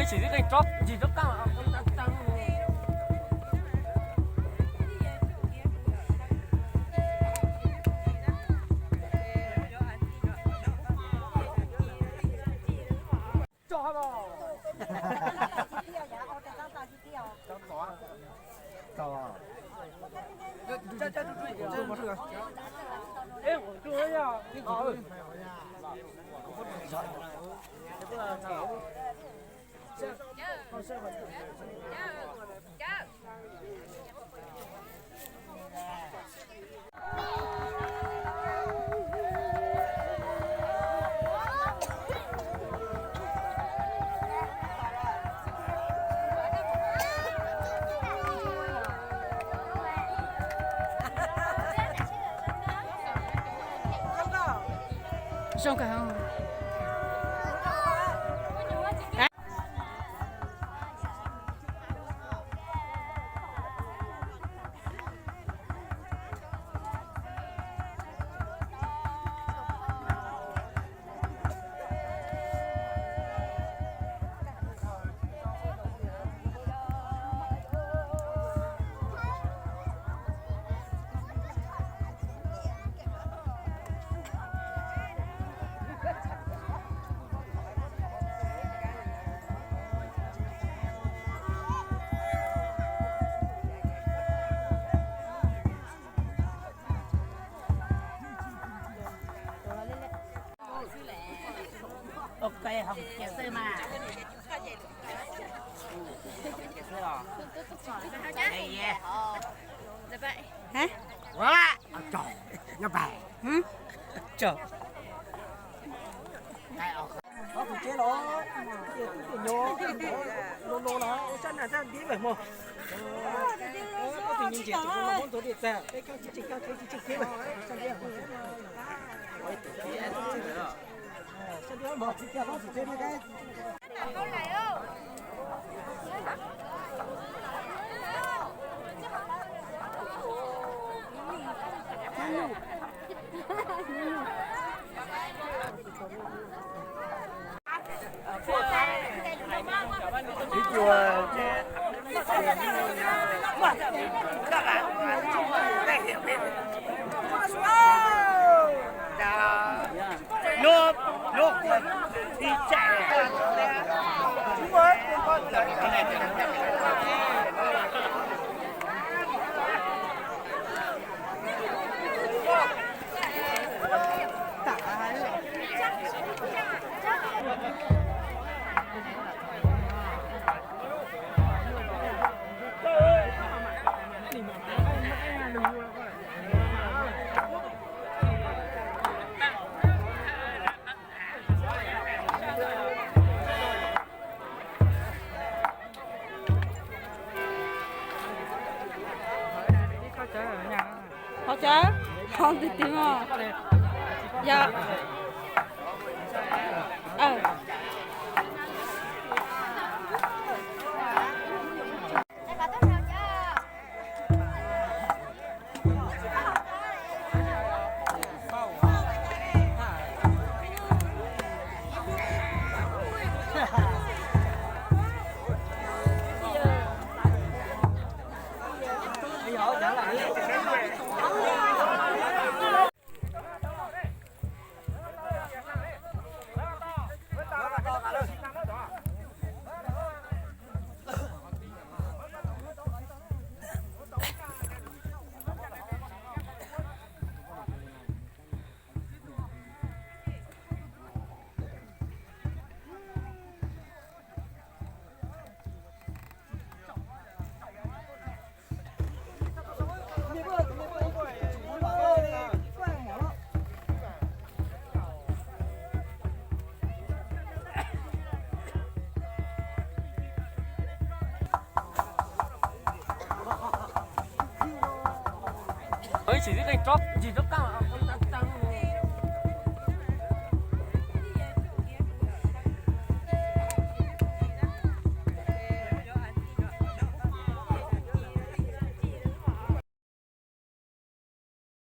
Tsis tib leej tsob ncig tsob qab. Zoo kawg. Hab? Ua, tso, nyob pais. Tso. Tus tsev los, no no los sab naj sab ntiab pem mog. Koj tus nyiam ntses tus no muab ntxuav diam tag, peb kheej tsis tseem kheej, tsis tseem kheej. Qhov cawv, qhov twg twg os? Yog. Ib tsis tib leej tsob ncig tsob qab.